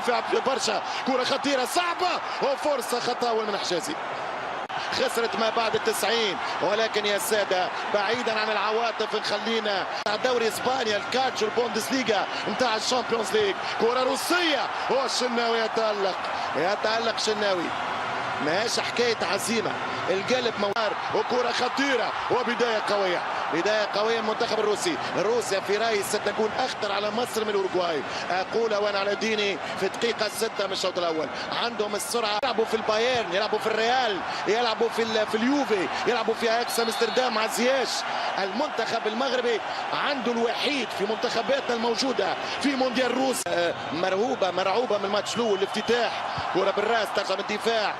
الدفاع برشا. كره خطيرة صعبة وفرصه خطا من حجازي. خسرت ما بعد 90، ولكن يا سادة بعيدا عن العواطف نخلينا دوري اسبانيا، الكاتشو، البوندسليغا نتاع الشامبيونز ليج. كرة روسية والشناوي يتألق، يتألق شناوي. ماهيش حكاية عزيمة، القلب موار. وكرة خطيرة وبداية قوية، بداية قوية من المنتخب الروسي. روسيا في رأيي ستكون أخطر على مصر من الأوروغواي، أقول وأنا على ديني. في دقيقة 6 من الشوط الأول عندهم السرعة، يلعبوا في البايرن، يلعبوا في الريال، يلعبوا في اليوفي، يلعبوا في أياكس أمستردام مع زياش. المنتخب المغربي عنده الوحيد في منتخباتنا الموجودة في مونديال روس. مرهوبة مرعوبة من الماتش الأول، الافتتاح. كرة بالراس ترجع من الدفاع.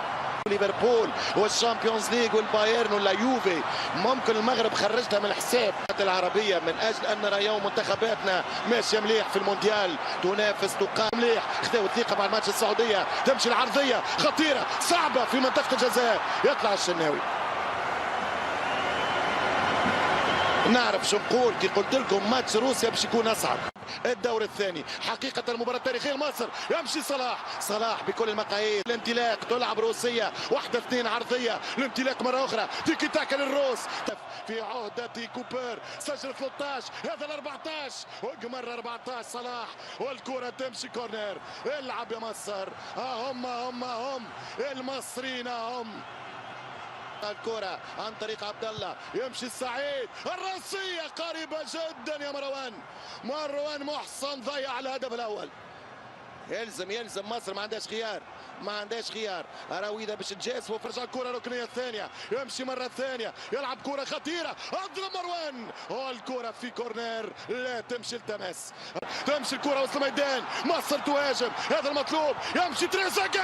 ليفربول والشامبيونز ليج والبايرن ولا يوفي، ممكن المغرب خرجتها من الحساب العربية من أجل أن نرى يوم منتخباتنا ماشية مليح في المونديال، تنافس، تقام مليح. خذوا الثقة مع الماتش السعودية. تمشي العرضية خطيرة صعبة في منطقة الجزاء، يطلع الشناوي. نعرف شو نقول كي قلت لكم ماتش روسيا باش يكون أصعب. الدور الثاني حقيقة المباراة التاريخية لمصر. يمشي صلاح، صلاح بكل المقاييس. الانطلاق تلعب روسية، 1-2 عرضية، الانطلاق مرة أخرى، تيكي تاكا للروس في عهدة كوبر. سجل 13، هذا ال 14، وقمر 14 صلاح، والكرة تمشي corner. العب يا مصر، هم هم هم المصريين هم. الكرة عن طريق عبد الله، يمشي السعيد، الرأسية قريبة جدا يا مروان. مروان محسن ضيع الهدف الأول. يلزم يلزم مصر، ما عندهاش خيار، ما عندهاش خيار. راويدة باش تجاسف وفرجع الكرة الركنية الثانية، يمشي مرة ثانية، يلعب كرة خطيرة، اضرب مروان، والكرة في corner، لا تمشي التماس. تمشي الكرة وسط الميدان، مصر تهاجم، هذا المطلوب. يمشي تريزيجيه،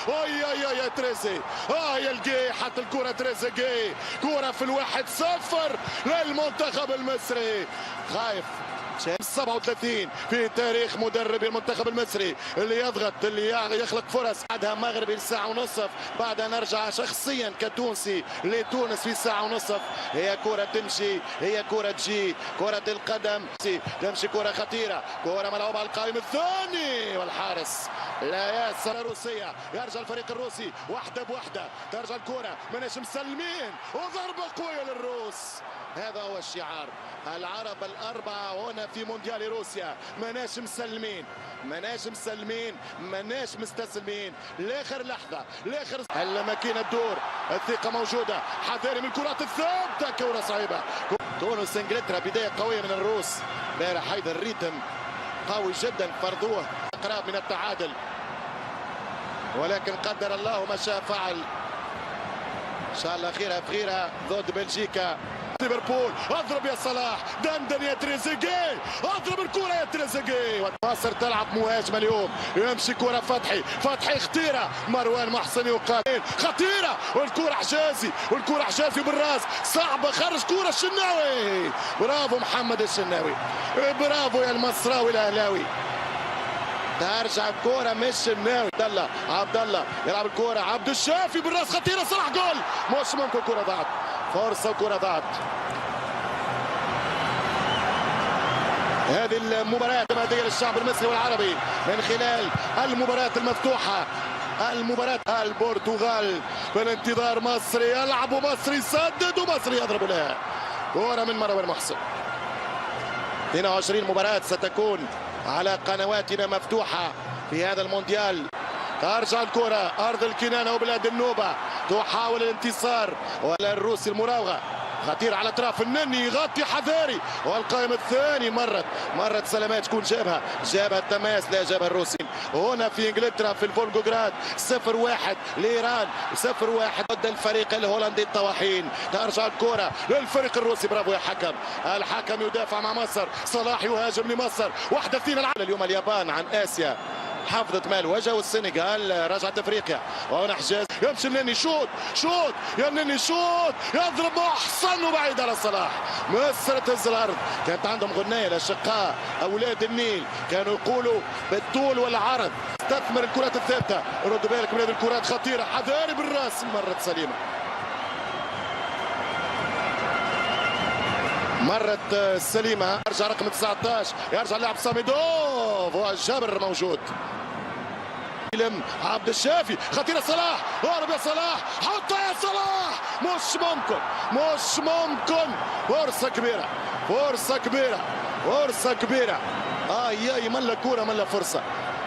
اي اي اي تريزي، يا الجي، حط الكرة تريزيجيه. كرة في 1-0 للمنتخب المصري. خايف 37 في تاريخ مدرب المنتخب المصري اللي يضغط، اللي يخلق فرص. بعدها مغربي لساعة ونصف، بعدها نرجع شخصيا كتونسي لتونس في ساعة ونصف. هي كرة تمشي، هي كرة تجي، كرة القدم تمشي، كرة خطيرة، كرة ملعوبة على القائم الثاني والحارس لا يسر. روسية، يرجع الفريق الروسي واحدة بواحدة، ترجع الكرة، ماناش مسلمين، وضربة قوية للروس. هذا هو الشعار، العرب الأربعة هنا في مونديال روسيا، ماناش مسلمين، ماناش مسلمين، ماناش مستسلمين لاخر لحظة، لاخر الماكينة تدور، الثقة موجودة. حذاري من الكرات الثابتة، كرة صعيبة. تونس انجلترا، بداية قوية من الروس امبارح، ايضا ال rythme قوي جدا، فرضوه اقرب من التعادل، ولكن قدر الله ما شاء فعل. ان شاء الله خيرها في غيرها ضد بلجيكا. ليفربول، اضرب يا صلاح، دندن يا تريزيجيه، اضرب الكرة يا تريزيجيه. مصر تلعب مهاجمة اليوم، يمشي كرة فتحي، فتحي خطيرة، مروان محسن يقاتل، خطيرة، والكرة حجازي، والكرة حجازي بالراس صعبة، خرج كرة الشناوي. برافو محمد الشناوي، برافو يا المصراوي الاهلاوي. ترجع الكرة مش الشناوي. عبد الله، عبد الله يلعب الكرة، عبد الشافي بالراس خطيرة، صلاح جول، مش ممكن، كرة ضاعت، فرصة وكرة ضاعت. هذه المباراة اعتمادية للشعب المصري والعربي من خلال المباراة المفتوحة، المباراة البرتغال في الانتظار. مصري يلعب ومصري يسدد ومصري يضرب لها. كرة من مروان محسن. 22 مباراة ستكون على قنواتنا مفتوحة في هذا المونديال. ترجع الكرة، أرض الكنانة وبلاد النوبة تحاول الانتصار، ولا الروسي المراوغة خطير على اطراف النني يغطي حذاري، والقائم الثاني مرت سلامات. شكون جابها؟ جابها التماس، لا جابها الروسي. هنا في انجلترا في الفولغوغراد 0-1 لايران، 0-1 ضد الفريق الهولندي الطواحين. ترجع الكرة للفريق الروسي، برافو يا حكم. الحكم يدافع مع مصر، صلاح يهاجم لمصر، 1-2. اليوم اليابان عن اسيا حافظت مال وجه، والسنغال رجعت افريقيا. وهنا حجاز يمشي النني، شوط شوط يا النني، شوط، يضرب محسن وبعيد على صلاح. مصر تهز الارض. كانت عندهم غنايه الاشقاء اولاد النيل، كانوا يقولوا بالطول والعرض. استثمر الكرات الثابتة، رد بالك من هذه الكرات خطيرة، حذاري بالراس، مرت سليمة، مرت سليمة. يرجع رقم 19، يرجع اللاعب ساميدوف، والجبر موجود. يلم عبد الشافي، خطيرة صلاح، هرب يا صلاح، حطها يا صلاح، مش ممكن، مش ممكن، فرصة كبيرة، فرصة كبيرة، فرصة كبيرة. يا ملا كورة، ملا فرصة،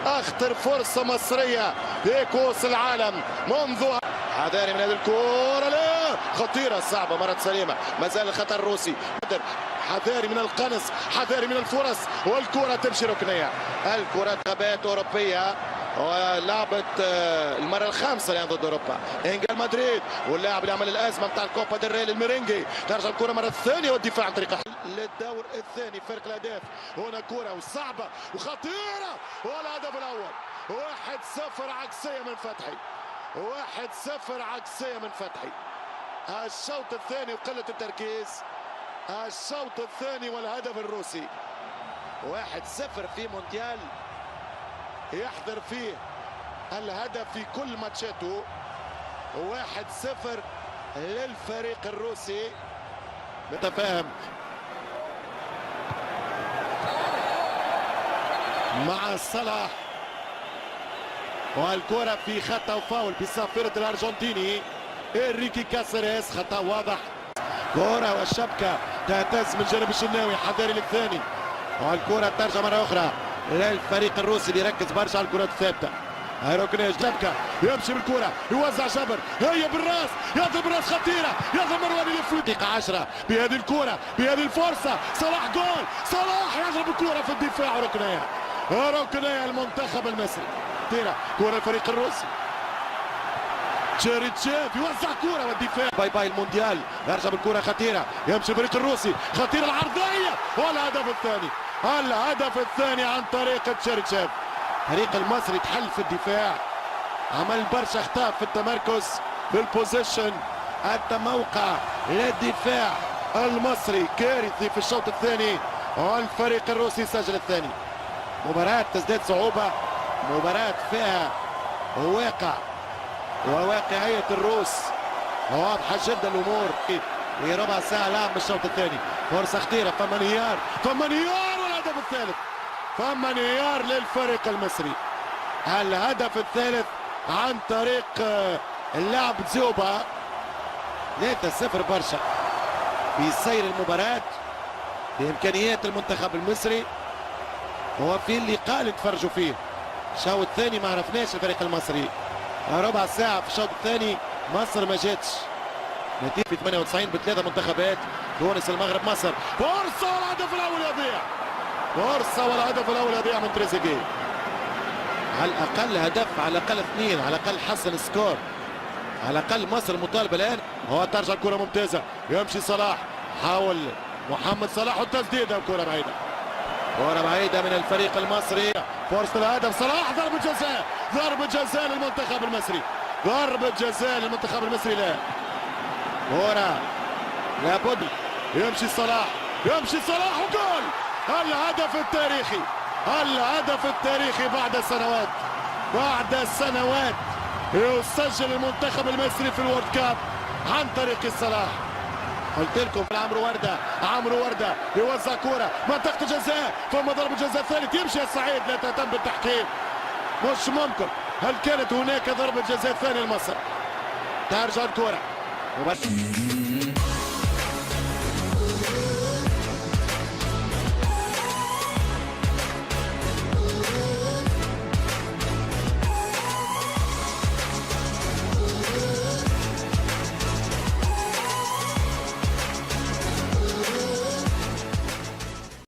اخطر فرصة مصرية في كؤوس العالم منذ. حذاري من هذه الكرة، لا خطيرة صعبة، مرت سليمة، ما زال الخطر الروسي. حذاري من القنص، حذاري من الفرص، والكرة تمشي ركنية. الكرة غابات أوروبية ولعبت المرة الخامسة الآن ضد أوروبا. إنجل مدريد واللاعب اللي عمل الأزمة نتاع الكوبا ديل ري الميرينجي. ترجع الكرة مرة ثانية والدفاع عن طريق للدور الثاني. فرق الأهداف هنا، كرة وصعبة وخطيرة، والهدف الأول 1-0 عكسية من فتحي، 1-0 عكسية من فتحي. الشوط الثاني وقلة التركيز، الشوط الثاني والهدف الروسي. 1-0 في مونديال يحضر فيه الهدف في كل ماتشاته. 1-0 للفريق الروسي. متفاهم مع صلاح، والكرة في خطأ وفاول بصافرة الأرجنتيني إنريكي كاسيريس، خطأ واضح. كرة والشبكة تهتز من جانب الشناوي، حذاري للثاني، والكرة ترجع مرة أخرى للفريق الروسي اللي يركز برشا على الكرات الثابتة. ركنية شبكة، يمشي بالكرة، يوزع جبر، هي بالراس، يضرب بالراس، خطيرة، يضرب مروان يلف. دقيقة 10 بهذه الكرة، بهذه الفرصة، صلاح جول، صلاح يضرب الكرة في الدفاع، ركنية، ركنية المنتخب المصري. خطيرة كرة الفريق الروسي، تشيريتشيف يوزع كرة والدفاع، bye bye المونديال. يرجع بالكرة خطيرة، يمشي الفريق الروسي، خطيرة العرضية، والهدف الثاني، الهدف الثاني عن طريق تشيريتشيف. الفريق المصري تحل في الدفاع، عمل برشا اخطاء في التمركز، في ال position، التموقع للدفاع المصري كارثي في الشوط الثاني، والفريق الروسي سجل الثاني. مباراة تزداد صعوبة، مباراة فيها واقع وواقعية الروس واضحة جدا الأمور. في ربع ساعة لعب من الشوط الثاني، فرصة خطيرة، فما انهيار، فما انهيار، والهدف الثالث، فما انهيار للفريق المصري. الهدف الثالث عن طريق اللاعب زوبا. 3-0 برشا في سير المباراة، بإمكانيات المنتخب المصري وفي اللقاء اللي تفرجوا فيه. الشوط الثاني ما عرفناش الفريق المصري، ربع ساعة في الشوط الثاني مصر ما جاتش. نتيجة في 98 بثلاثة منتخبات، تونس المغرب مصر. فرصة والهدف الأول يضيع، فرصة والهدف الأول يضيع من تريزيجيه. على الأقل هدف، على الأقل اثنين، على الأقل حسن score، على الأقل مصر مطالبة الآن. هو ترجع الكرة ممتازة، يمشي صلاح، حاول محمد صلاح والتسديدة، الكرة بعيدة، كرة بعيدة من الفريق المصري. فرصة الهدف، صلاح، ضربة جزاء، ضربة جزاء للمنتخب المصري، ضربة جزاء للمنتخب المصري. لا كرة لابد، يمشي صلاح، يمشي صلاح وجول، الهدف التاريخي، الهدف التاريخي بعد سنوات، بعد سنوات يسجل المنتخب المصري في ال World Cup عن طريق صلاح. قلت لكم عمرو وردة، عمرو وردة يوزع كرة منطقة الجزاء، ثم ضربة جزاء ثالث، يمشي السعيد، لا تهتم بالتحكيم، مش ممكن. هل كانت هناك ضربة جزاء ثانية لمصر؟ ترجع الكرة.